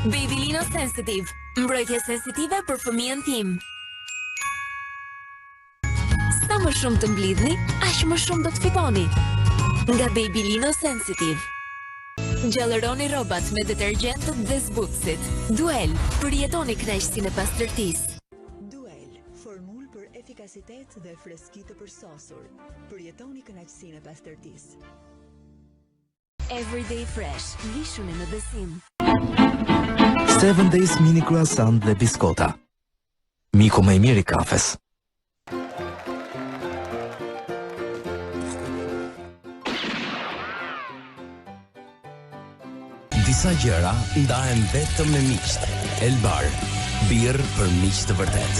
Babylino Sensitive, mbrojtje sensitive për fëmijën tim. Sa më shumë të mblidhni, aq më shumë do të fitoni. Nga Babylino Sensitive. Gjallëroni rrobat me detergjentët dhe zbutësit. Duel, përjetoni kënaqësinë e pastërtisë. Duel, formulë për efikasitet dhe freski të përsosur. Përjetoni kënaqësinë e pastërtisë. Everyday Fresh, vishuni me besim. 7 Days mini croissant dhe biskota. Miku më i mirë i kafes. Disa gjëra ndahen vetëm me miqtë. Elbar, birrë për miq të vërtetë.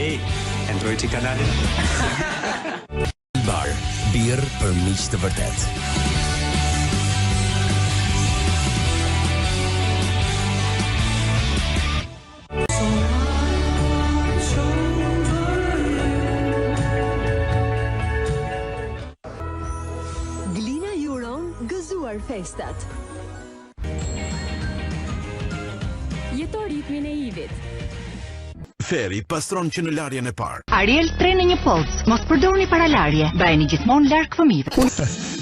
Ej, e ndroj ti kanalin? Elbar, birrë për miq të vërtetë. Glina ju uron gëzuar festat. Jeto ritmin e Ivit. Feri pastron që në larjen e parë. Ariel 3 në një poc. Mos përdorni para larje. Mbajeni gjithmonë larg fëmijëve.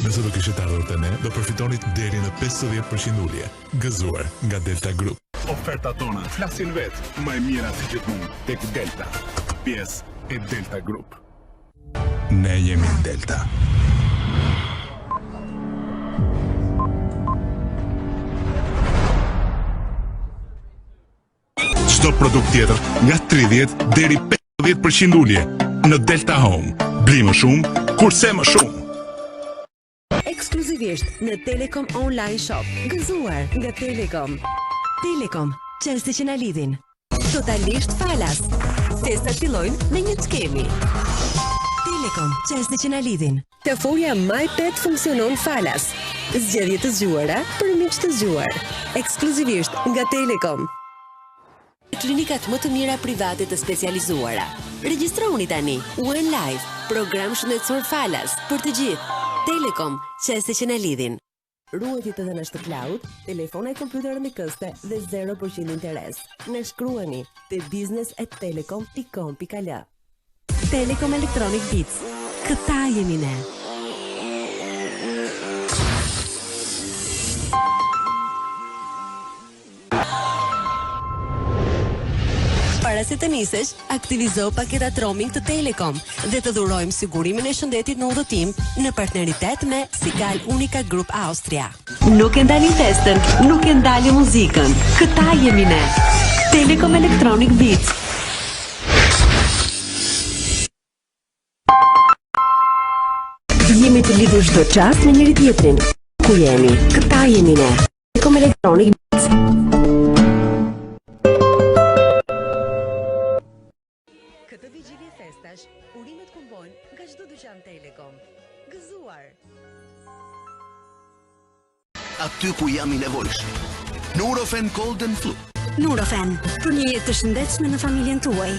Nëse do kishit ardhur te ne, do përfitonit deri në 50% ulje. Gëzuar nga Delta Group. Ofertat tona flasin vetë, më e mira si gjithmonë tek Delta. Pjesë e Delta Group. Ne jemi Delta. Çdo produkt tjetër nga 30 deri 50% ulje në Delta Home. Bli më shumë, kurse më shumë. Ekskluzivisht në Telekom Online Shop. Gëzuar nga Telekom. Telekom, çelësi që na lidhin. Totalisht falas. Festat fillojnë me një ç'kemi. Telekom, çelësi që na lidhin. Kaforja MyPet funksionon falas. Zgjedhje të zgjuara për miq të zgjuar. Ekskluzivisht nga Telekom. Klinikat më të mira private të specializuara. Regjistrohuni tani. One Life, program shëndetësor falas për të gjithë. Telekom, çelësi që na lidhin. Ruajtje të dhënash të cloud, telefona e kompjuterë me këste dhe 0% interes. Na shkruani te business@telecom.com.al. Telekom Electronic Beats. Këta jemi ne. Para se të nisesh, aktivizo paketat roaming të Telekom dhe të dhurojmë sigurimin e shëndetit në udhëtim në partneritet me Sigal Unica Group Austria. Nuk e ndalim festën, nuk e ndalim muzikën. Këta jemi ne. Telekom Electronic Beats. Jemi të lidhur çdo çast me njëri tjetrin. Ku jemi? Këta jemi ne. Telekom Electronic Beats. Këtë vigjilje festash, urimet kumbojnë nga çdo dyqan Telekom. Gëzuar! Aty ku jam i nevojshëm. Nurofen Cold and Flu. Nurofen, për një jetë të shëndetshme në familjen tuaj.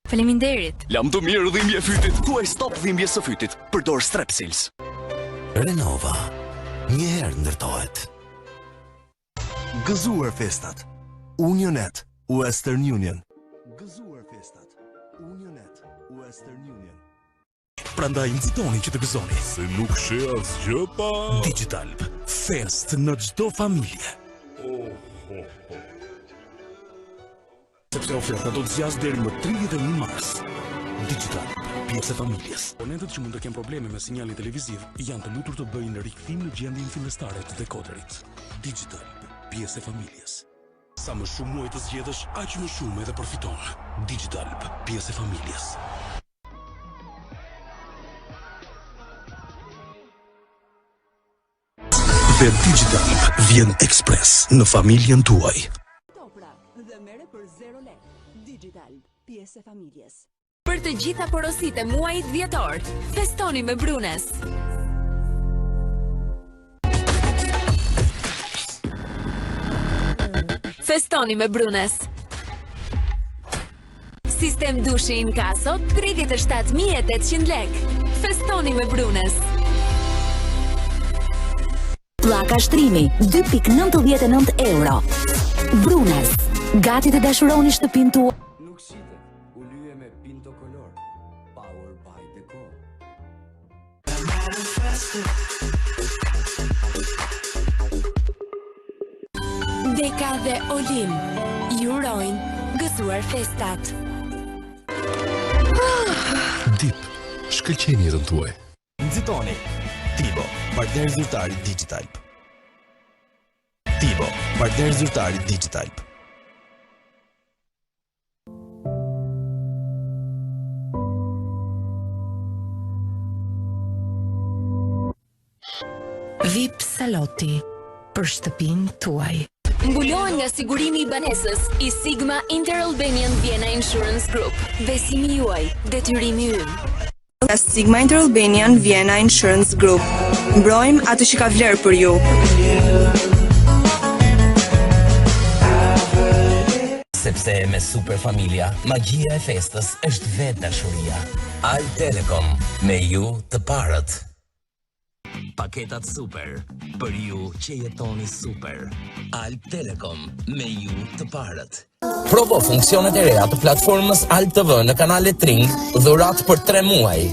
Faleminderit. Lamtumirë dhimbje fytit. Thuaj stop dhimbjes së fytit. Përdor Strepsils. Renova. Një herë ndërtohet. Gëzuar festat. Unionet, Western Union. Gëzuar festat. Unionet, Western Union. Prandaj nxitoni që të gëzoni. Se nuk sheh asgjë pa Digitalb, festë në çdo familje. Oh, ho, ho. Sepse oferta do të zgjasë deri më 31 mars. Digitalb, pjesë e familjes. Abonentët që mund të kenë probleme me sinjalin televiziv janë të lutur të bëjnë rikthim në gjendjen fillestare të dekoderit. Digitalb, pjesë e familjes. Sa më shumë muaj të zgjedhësh, aq më shumë edhe përfiton. Digitalb, pjesë e familjes. Dhe Digitalb vjen ekspres në familjen tuaj. Topra dhe merre për 0 lek. Digitalb, pjesë e familjes. Për të gjitha porositë e muajit dhjetor, festoni me Brunes. Festoni me Brunes. Sistem dushi Inkaso 37800 lek. Festoni me Brunes. Pllaka shtrimi 2.99 euro. Brunes, gati të dashuroni shtëpinë tuaj. Nuk shitet, u lye me Pinto Color, Power by Decor. Deka dhe Olim ju urojnë gëzuar festat. Dip, shkëlqeni jetën tuaj. Nxitoni. Tibo, partner zyrtar i Digitalb. Tibo, partner zyrtar i Digitalb. Vip Salotti për shtëpinë tuaj. Mbulohen nga sigurimi i banesës i Sigma Interalbanian Vienna Insurance Group. Besimi juaj, detyrimi ynë. Nga Sigma Interalbanian Vienna Insurance Group. Mbrojmë atë që ka vlerë për ju. Sepse me Super Familja, magjia e festës është vetë dashuria. Albtelecom, me ju të parët. Paketat super, për ju që jetoni super. Albtelecom, me ju të parët. Provo funksionet e reja të platformës Alb TV në kanalet Tring, dhuratë për 3 muaj.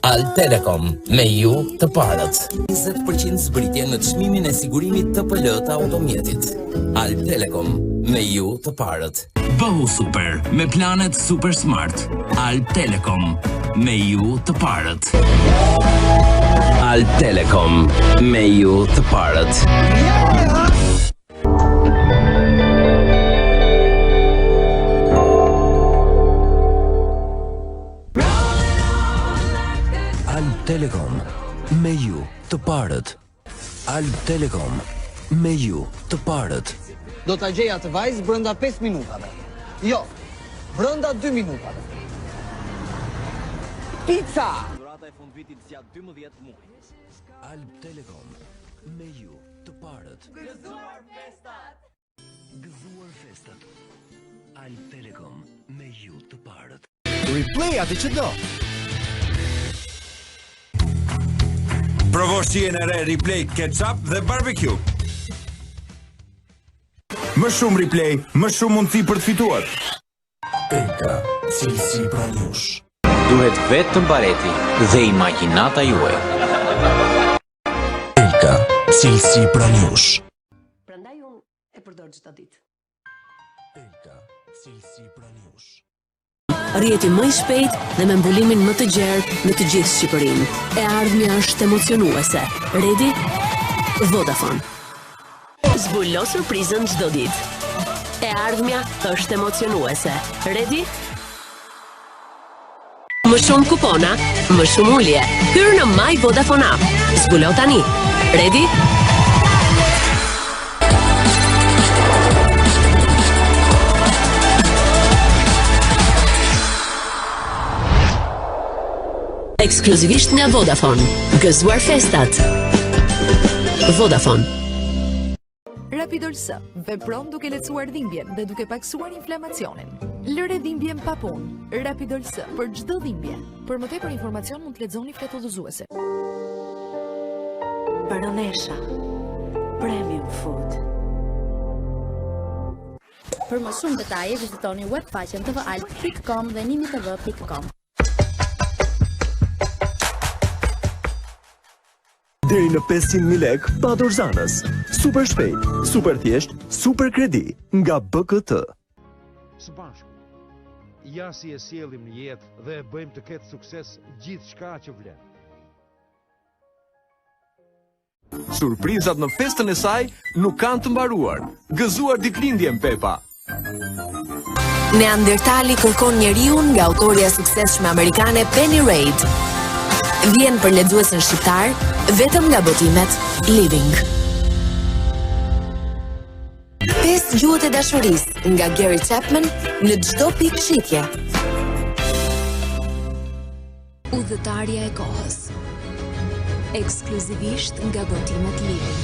Albtelecom, me ju të parët. 20% zbritje në çmimin e sigurimit TPL të automjetit. Albtelecom, me ju të parët. Bëhu super me planet Super Smart. Albtelecom, me ju të parët. Albtelecom, me ju të parët. Albtelecom, me ju të parët. Albtelecom, me ju të parët. Do ta gjej atë vajzë brenda 5 minutave. Jo, brenda 2 minutave. Pizza! Dhurata e fundvitit zgjat 12 muaj. Albtelecom, me ju të parët. Gëzuar festat! Gëzuar festat. Albtelecom, me ju të parët. Replay atë që do. Provo shijen e re Replay Ketchup dhe Barbecue. Më shumë replay, më shumë mundësi për të fituar. Elka, cilësi pranë jush. Duhet vetëm bareti dhe imagjinata juaj. Elka, cilësi pranë jush. Prandaj unë e përdor çdo ditë. Elka, cilësi pranë jush. Rrjeti më i shpejtë dhe me mbulimin më të gjerë në të gjithë Shqipërinë. E ardhmja është emocionuese. Redi Vodafone. Zbulo surprizën çdo ditë. E ardhmja është emocionuese. Redi Më shumë kupona, më shumë ulje. Hyr në My Vodafone App. Zbulo tani. Ready? Ekskluzivisht nga Vodafone. Gëzuar festat. Vodafone. Rapidol S vepron duke lehtësuar dhimbjen dhe duke pakësuar inflamacionin. Lëre dhimbjen pa punë. Rapidol S për çdo dhimbje. Për më tepër informacion mund të lexoni fletëudhëzuese. Baronesha Premium Food. Për më shumë detaje vizitoni web faqen tvalb.com dhe nimitv.com. Deri në 500.000 lekë pa dorëzanës. Super shpejt, super thjesht, super kredi nga BKT. Së bashku, ja si e sjellim në jetë dhe e bëjmë të ketë sukses gjithçka që vlen. Surprizat në festën e saj nuk kanë të mbaruar. Gëzuar ditëlindjen Pepa. Neandertali kërkon njeriun nga autorja e suksesshme amerikane Penny Reid. Vjen për lexuesin shqiptar vetëm nga botimet Living. Pesë gjuhët e dashurisë nga Gary Chapman në çdo pikë shitje. Udhëtarja e kohës. Ekskluzivisht nga botimet Living.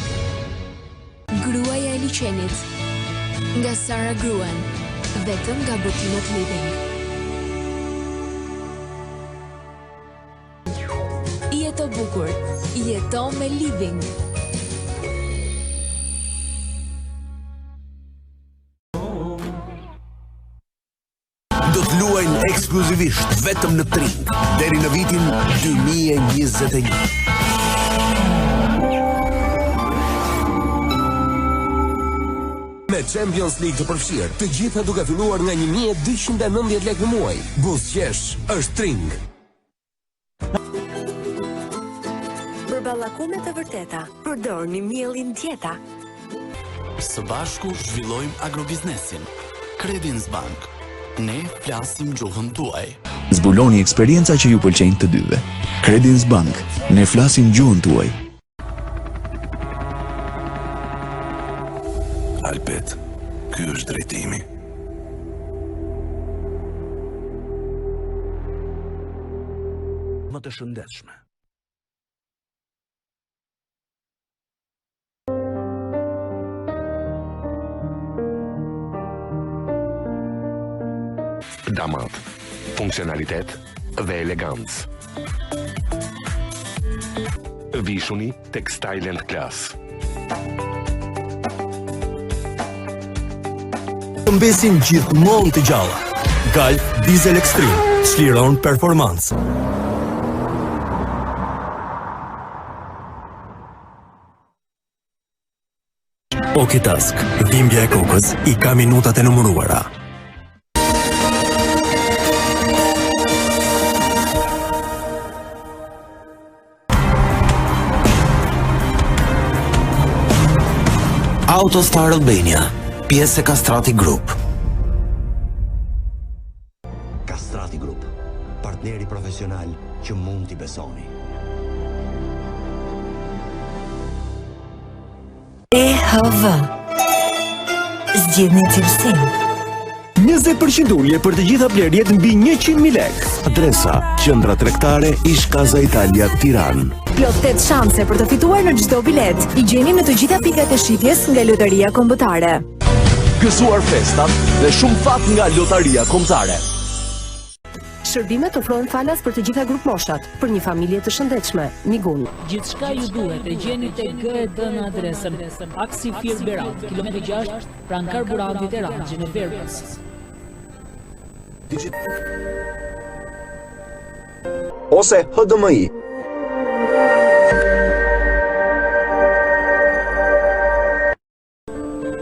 Gruaja e liqenit nga Sara Gruen, vetëm nga botimet Living. Jeto bukur, jeto me Living. Ekskluzivisht vetëm në Tring deri në vitin 2021. Me Champions League të përfshirë, të gjitha duke filluar nga 1290 lekë në muaj. Buzëqesh është Tring. Për ballakume të vërteta, përdorni miellin Dieta. Së bashku zhvillojmë agrobiznesin. Credins Bank. Ne flasim gjuhën tuaj. Zbuloni eksperienca që ju pëlqejnë të dyve. Credins Bank. Ne flasim gjuhën tuaj. Alpet, ky është drejtimi. Më të shëndetshme. Damat, funksionalitet dhe elegancë. Vishuni tek Style and Class. Të mbesin gjithmonë të gjalla. Gulf Diesel Extreme çliron performancë. Okitask, dhimbja e kokës i ka minutat e numëruara. Autostar Albania, pjesë e Kastrati Group. Kastrati Group, partneri profesional që mund t'i besoni. EHV Zgjidhni cilësinë 20% ulje për të gjitha blerjet mbi 100.000 lekë. Adresa: Qendra Tregtare Ish Casa Italia Tiranë. Plot 8 shanse për të fituar në çdo biletë. I gjeni në të gjitha pikat e shitjes nga Lotaria Kombëtare. Gëzuar festat dhe shumë fat nga Lotaria Kombëtare. Shërbimet ofrohen falas për të gjitha grupmoshat, për një familje të shëndetshme. Migun. Gjithçka ju duhet e gjeni tek GED në adresën Aksi Fier Berat, kilometri 6, pranë karburantit e Ranxhin e Verbës. Ose HDMI.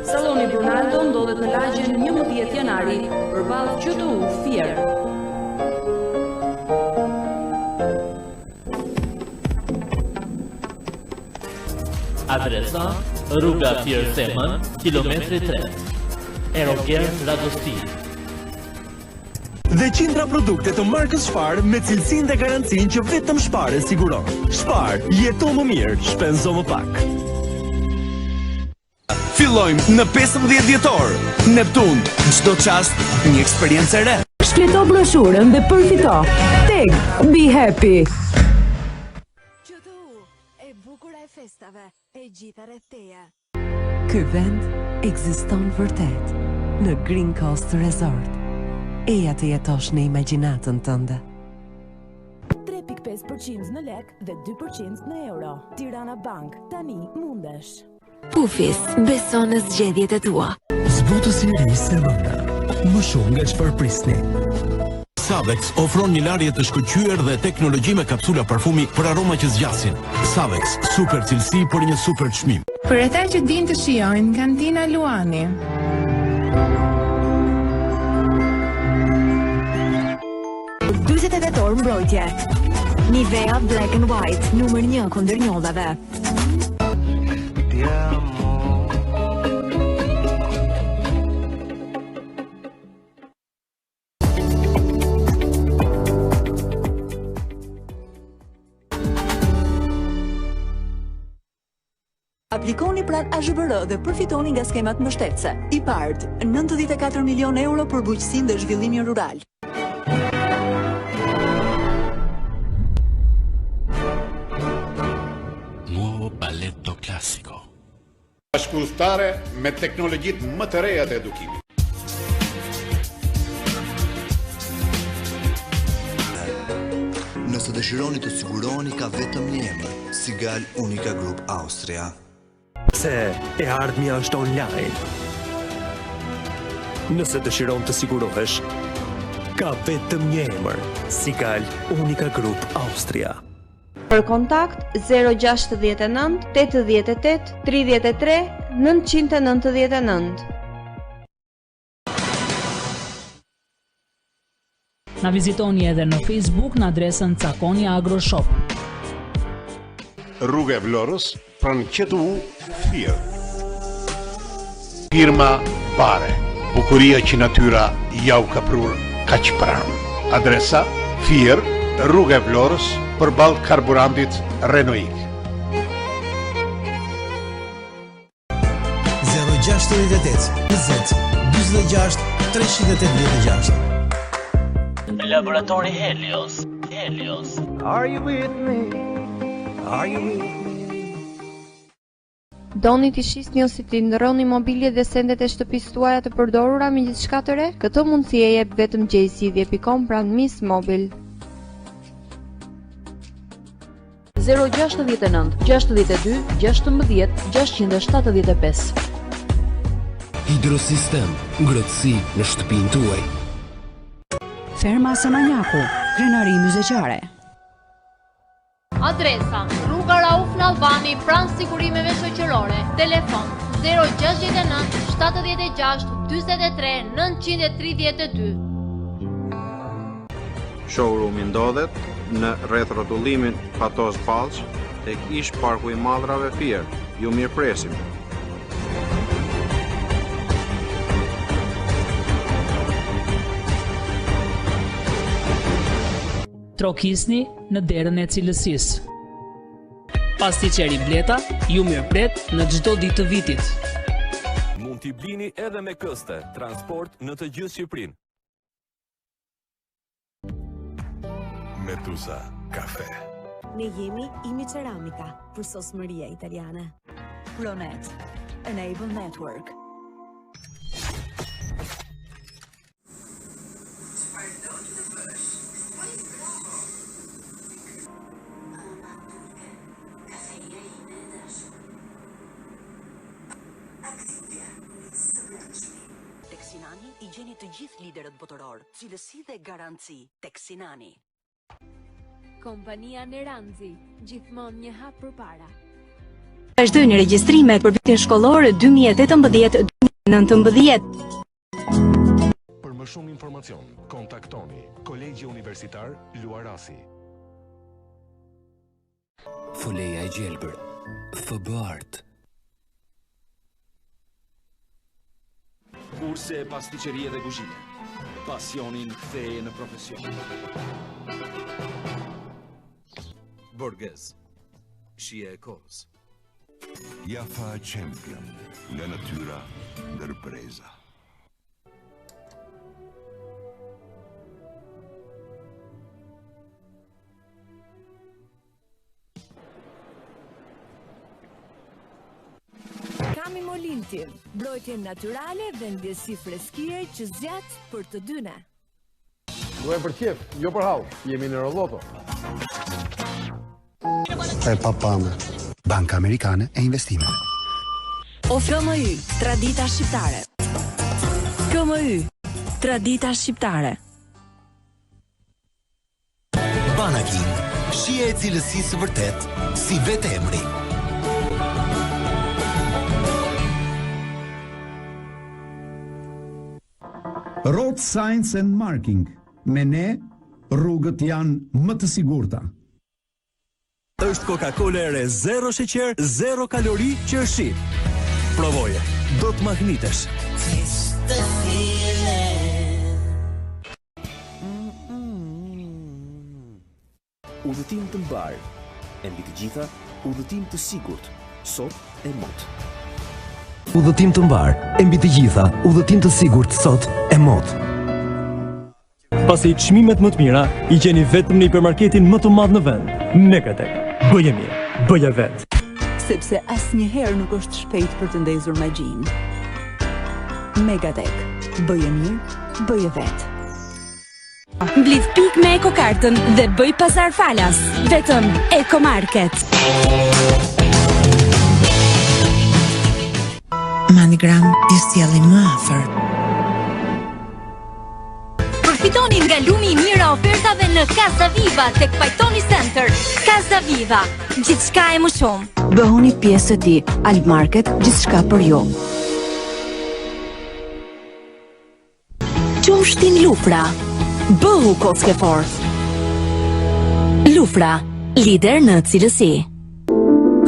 Salloni Brunaldo ndodhet në lagjen 11 Janari, përballë QTU Fier. Adresa: Rruga Fier Seman, kilometri 3. Eroger Radosti. Dhe qindra produkte të markës Spar me cilësinë dhe garancinë që vetëm Spar e siguron. Spar, jeto më mirë, shpenzo më pak. Fillojmë në 15 dhjetor. Neptun, çdo çast një eksperiencë e re. Shfleto broshurën dhe përfito. Teg, be happy. QTU, e bukura e festave, e gjitha rreth teje. Ky vend ekziston vërtet në Green Coast Resort. Eja të jetosh në imagjinatën tënde. 3.5% në lek dhe 2% në euro. Tirana Bank, tani mundesh. Pufis, beso në zgjedhjet e tua. Zbutësi i ri Sevana, më shumë nga çfarë prisni. Savex ofron një larje të shkëlqyer dhe teknologji me kapsula parfumi për aroma që zgjasin. Savex, super cilësi për një super çmim. Për ata që dinë të shijojnë, Kantina Luani. 48 orë mbrojtje. Nivea Black and White, numër 1 kundër njollave. Aplikoni pranë AZHBR dhe përfitoni nga skemat mbështetëse. IPARD, 94 milion euro për bujqësinë dhe zhvillimin rural. Nuovo Balletto Classico. Bashkudhëtare me teknologjitë më të reja të edukimit. Nëse dëshironi të siguroheni ka vetëm një emër, Sigal Unica Group Austria. Se e ardhmja është online. Nëse dëshiron të sigurohesh, Ka vetëm një emër, Sigal Unica Group Austria. Për kontakt 069 88 33 999. Na vizitoni edhe në Facebook në adresën Cakoni Agro Shop. Rruga e Vlorës, pranë QTU, Fier. Firma Bare, bukuria që natyra ja u ka prurë kaq pranë. Adresa, Fier, rruga e Vlorës, përballë karburantit Renoik. 068 20 46 386 Laboratori Helios, Helios. Are you with me? Are you with me? Doni t'i shisni ose t'i ndërroni mobiljet dhe sendet e shtëpisë tuaja të përdorura me gjithçka të re? Këtë mundësi e jep vetëm gjejzgjidhje.com pranë Miss Mobil. 069 62 16 675. Hidrosistem, ngrohtësi në shtëpinë tuaj. Ferma Samanjaku, krenari myzeqare. Adresa, rruga Rauf Nallbani, pranë sigurimeve shoqërore. Telefon 069 76 43 932. Showroom-i ndodhet në rrethrrotullimin Fatos Ballsh, tek ish Parku i Mallrave Fier. Ju mirëpresim. Trokisni në derën e cilësisë. Pastiçeri Bleta ju mirëpret në çdo ditë të vitit. Mund t'i blini edhe me këste, transport në të gjithë Shqipërinë. Meduza Kafe. Ne jemi Imi Ceramika, përsosmëria italiane. Pronet, Enable Network. Tek Sinani i gjeni të gjithë liderët botërorë, cilësi dhe garanci tek Sinani. Kompania Neranxi, gjithmonë një hap përpara. Vazhdojnë regjistrimet për vitin shkollor 2018-2019. Për më shumë informacion, kontaktoni Kolegji Universitar Luarasi. Foleja e gjelbër, FB Art. Kurse pastiçerie dhe kuzhine. Pasionin ktheje në profesion. Borges. Shije e kohës. Jaffa Champion, nga natyra ndër breza. Kam Emolintin, mbrojtje natyrale dhe ndjesi freskie që zgjat për të dy ne. Luajmë për qejf, jo për hall. Jemi në Eurolotto. E papame. Banka Amerikane e Investimeve. OFMY, tradita shqiptare. KMY, tradita shqiptare. Bana King, shija e cilësisë së vërtetë, si vetë emri. Road Signs and Marking, me ne rrugët janë më të sigurta. Është Coca-Cola e re zero sheqer, zero kalori që është shit. Provoje, do të mahnitesh. Taste the feeling. Udhëtim të mbarë, e mbi të gjitha, udhëtim të sigurt, sot e mot. Udhëtim të mbarë, e mbi të gjitha, udhëtim të sigurt sot e mot. Pasi çmimet më të mira i gjeni vetëm në hipermarketin më të madh në vend, Megatek. Bëje mirë, bëje vetë. Sepse asnjëherë nuk është shpejt për të ndezur magjinë. Megatek. Bëje mirë, bëje vetë. Mblidh pikë me Eco Kartën dhe bëj pazar falas. Vetëm Eco Market. MoneyGram ju sjellim më afër. Përfitoni. Përfitoni nga lumi i mijëra ofertave në Casa Viva tek Pajtoni Center. Casa Viva, gjithçka e më shumë. Bëhuni pjesë e tij. Albmarket, gjithçka për ju. Qumështin Lufra. Bëhu kockë e fortë. Lufra, lider në cilësi.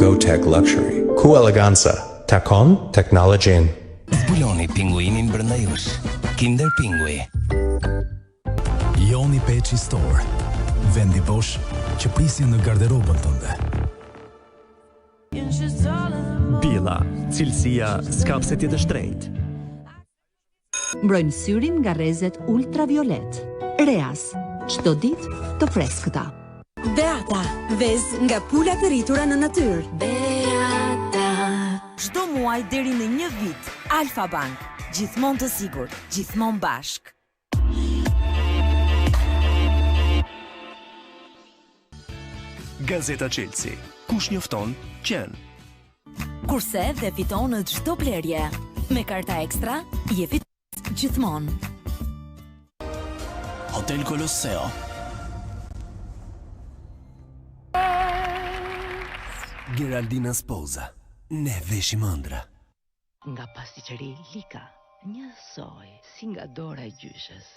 GoTech Luxury. Ku eleganca takon teknologjinë. Zbuloni pinguinin brenda jush. Kinder Pingui. Joni Peçi Store. Vendi bosh që prisje në garderobën tënde. Billa, cilësia s'ka pse të jetë e shtrenjtë. Mbrojnë syrin nga rrezet ultraviolet. Reas, çdo ditë të freskëta. Beata, vezë nga pula të rritura në natyrë. Beata. Çdo muaj deri në një vit, Alfa Bank, gjithmonë të sigurt, gjithmonë bashkë. Gazeta Çelësi, kush njofton, qen. Kurse dhe fiton në çdo blerje. Me karta ekstra, je fitues gjithmonë. Hotel Colosseo. Geraldina Sposa, ne veshim ëndrra. Nga pastiçeri Lika, njësoj si nga dora e gjyshes.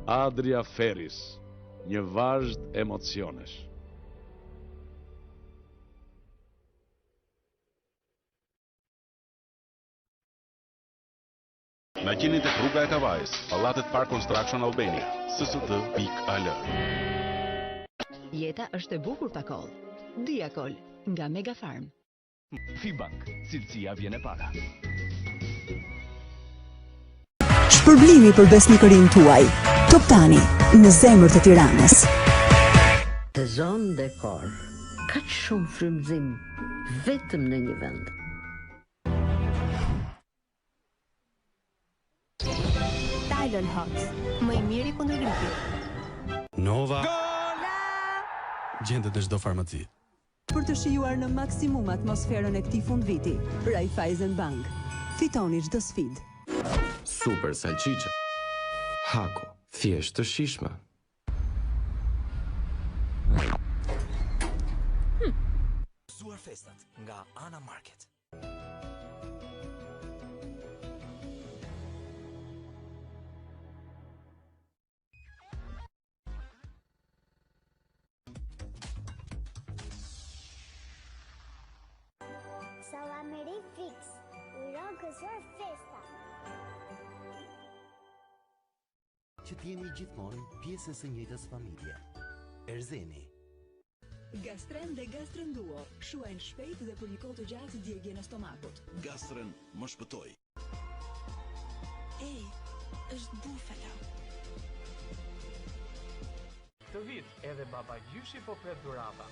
Adria Ferries, një vazhdë emocionesh. Na gjeni tek rruga e Kavajës, Pallatet Park Construction Albania, sst.al. Jeta është e bukur pa kollë. Diakol nga Megafarm. Fibank, cilësia vjen e para. Shpërblimi për besnikërinë tuaj. Toptani, në zemër të Tiranës. Sezon Dekor. Kaq shumë frymëzim vetëm në një vend. Tylol Hot, më i miri kundër gripit. Nova. Gjendet në çdo farmaci. Për të shijuar në maksimum atmosferën e këtij fundviti, Raiffeisen Bank. Fitoni çdo sfidë. Super salçiçe. Hako, thjesht të shijshme. Gëzuar festat nga Ana Market. Sallameri Fix, uron gëzuar festa. Që të jeni gjithmonë pjesë e së njëjtës familje. Erzeni. Gastren dhe Gastren Duo shuajnë shpejt dhe për një kohë të gjatë djegien e stomakut. Gastren më shpëtoi. Ej, është bufala. Këtë vit edhe babagjyshi po pret dhurata.